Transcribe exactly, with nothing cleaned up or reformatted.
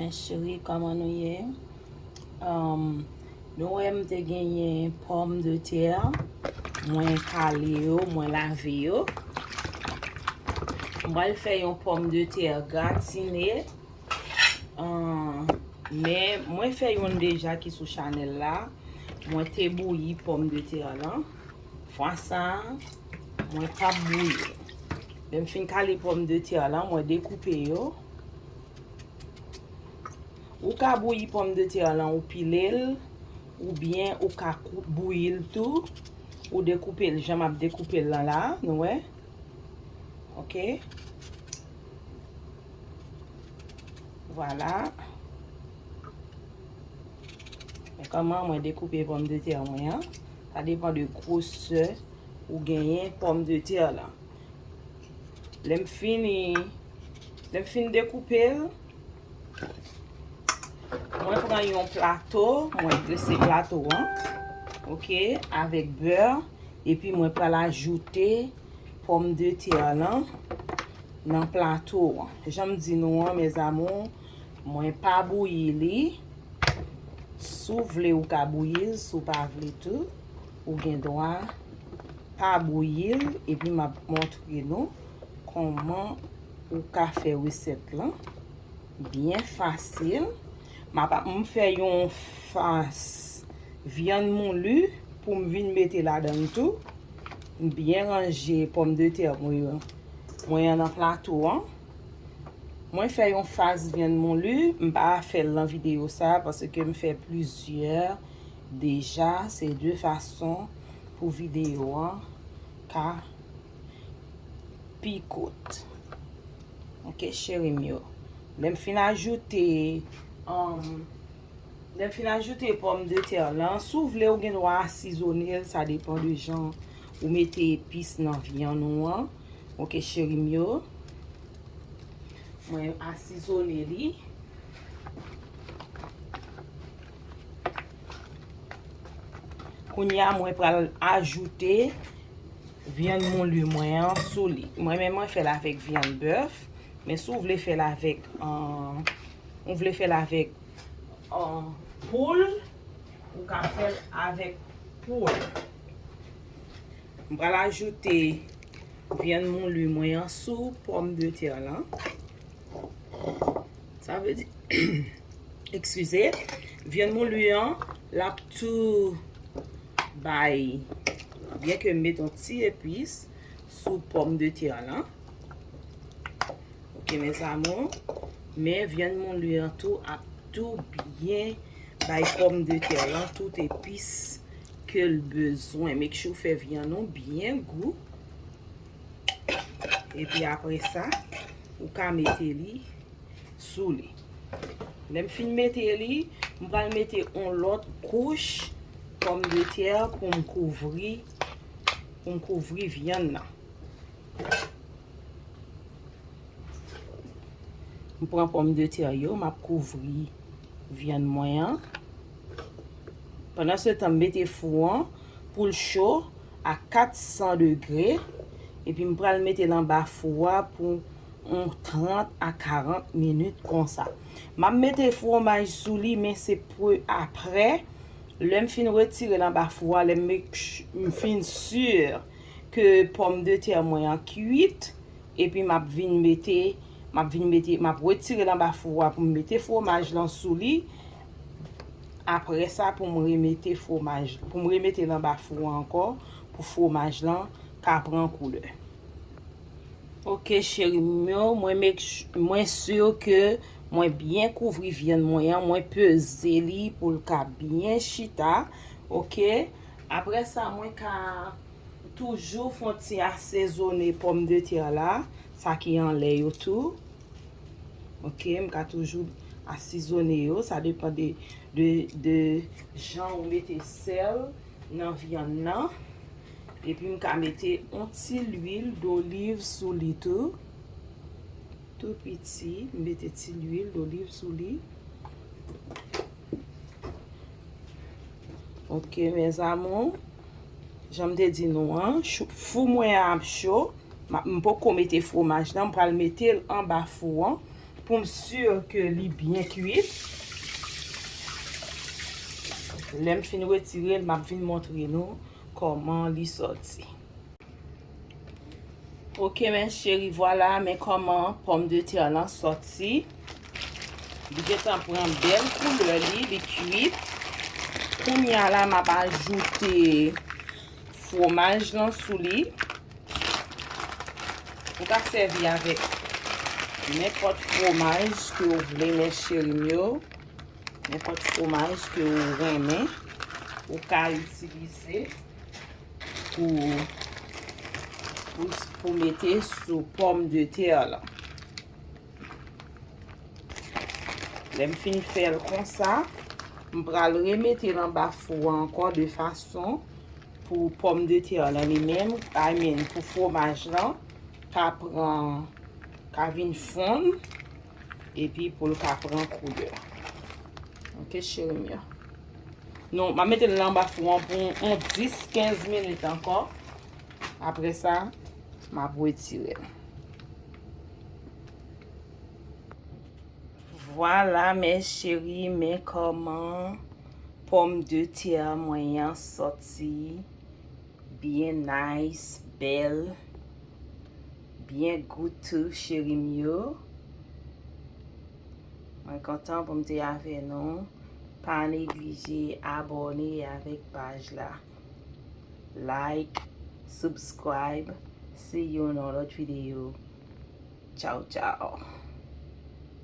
Cheri, kòman nou ye? Um, nou wè m te genyen pòmdetè, mwen kale yo, mwen lave yo. M pral fè yon pòmdetè gratine. Ah, men mwen fè youn deja ki sou chanèl la. Mwen te bouyi pòmdetè lan. Fwa sa, mwen p ap bouyi. Lè m fin kale pòmdetè lan, mwen dekoupe yo. Ou ka bouyi pòmdetè lan, ou pile l, oubyen ou ka kou-, bouyi l tou. Ou dekoupe l, jan m ap dekoupe l lan la, nou wè. Ok. Vwala. Men kòman mwen dekoupe pòmdetè mwen an? Sa depann de gwosè ou genyen pòmdetè lan. Lè m fini, lè m fin dekoupe l, mwen pran yon plato, mwen drese plato an, ok, avèk bè, epi mwen pral ajoute pòmdetè lan nan plato an. Jan m di nou an, mes amours, mwen pa bouyi li. Si w vle, ou ka bouyi l, si w pa vle tou, ou gen dwa pa bouyi l, epi m ap montre nou kòman ou ka fè resèt lan. Byen fasil. M ap, m fè yon fas vyann mouli pou m vin mete ladan l tou. M byen ranje pòmdetè mwen yo, mwen an nan plato an. Mwen fè yon fas vyann mouli, m pa fè l nan videyo sa a paske m fè plizyè deja. Se de fason pou videyo an ka pi kout. Ok, cheri m yo. Lè m fin ajoute, um, lè m fin ajoute pòmdetè lan, si w vle, ou gen dwa asizone l, sa depann de jan ou mete epis nan vyann ou an. Ok, cheri m yo. Mwen asizone li. Kounye a, mwen pral ajoute vyann mouli mwen an sou li. Mwen menm, mwen fè l avèk vyann bèf, men si w vle fè l avèk, an, ou vle fè l avèk, an, poul, ou ka fè l avèk poul. M pral ajoute vyann mouli mwen an sou pòmdetè lan. Sa vle di, eskize, vyann mouli an, l ap tou bay, byen ke m met yon ti epis sou pòmdetè lan. Ok, mes amours, men vyann mouli an tou ap tou byen bay pòmdetè lan tout epis ke l bezwen. Make sure w fè vyann ou byen gou. Epi apre sa, ou ka mete li sou li. Lè m fin mete li, m pral mete yon lòt kouch pòmdetè pou m kouvri, pou m kouvri vyann nan. M pran pòmdetè yo, m ap kouvri vyann mwen an. Pandan se tan, m mete fou an pou l cho a kat san degre, epi m pral mete l anba fou a pou yon trant a karant minit konsa. M ap mete fwomaj sou li, men se pou apre, lè m fin retire l anba fou a, lè m mek ch-, m fin si ke pòmdetè mwen an kuit, epi m ap vin mete, m ap vin mete, m ap retire l anba fou a pou m mete fwomaj lan sou li. Apre sa, pou m remete fwomaj, pou m remete l anba fou a ankò, pou fwomaj lan ka pran koulè. Ok, cheri m yo, mwen make su-, mwen si ke mwen byen kouvri vyann mwen an, mwen peze li pou l ka byen chita. Ok, apre sa, mwen ka toujou fè yon ti asezone pòmdetè la, sa ki anlè yo tou. Ok, m ka toujou asezone yo, sa depann de, de, de jan ou mete sèl nan vyann nan. Epi m ka mete yon ti lwil doliv sou li tou. Tou piti, m mete ti lwil doliv sou li. Ok, mes amours, jan m te di nou an, cho-, fou mwen an ap cho. M ap, m poko mete fwomaj lan, m pral mete l anba fou an Pou m si ke li byen kuit. Lè m fin retire l, m ap vin montre nou kòman li sòti. Ok, mes chéris, vwala, men kòman pòmdetè lan sòti. Li gentan pran bèl koulè li, li kuit. Kounye a la, m ap ajoute fwomaj lan sou li. Ou ka sèvi avèk nenpòt fwomaj ke w vle, mes chéris m yo. Nenpòt fwomaj ke w renmen, ou ka itilize pou, pou, pou mete sou pòmdetè lan. Lè m fin fè l konsa, m pral remete l anba fou an ankò de fason pou pòmdetè lan li menm, I mean, pou fwomaj lan ka pran, ka vin fonn, epi pou l ka pran koulè. Ok, cheri m yo. Nou, m a mete l anba fou an pou yon dis, kenz minit ankò. Apre sa, m ap retire l. Vwala, mes chéris, men kòman pòmdetè mwen an sòti. Byen nice, bèl, byen gou tou, cheri m yo. Mwen kontan pou m te avè nou. Pa neglije abòne avèk paj la. Like, subscribe. See you nan lòt videyo. Tchaw, tchaw.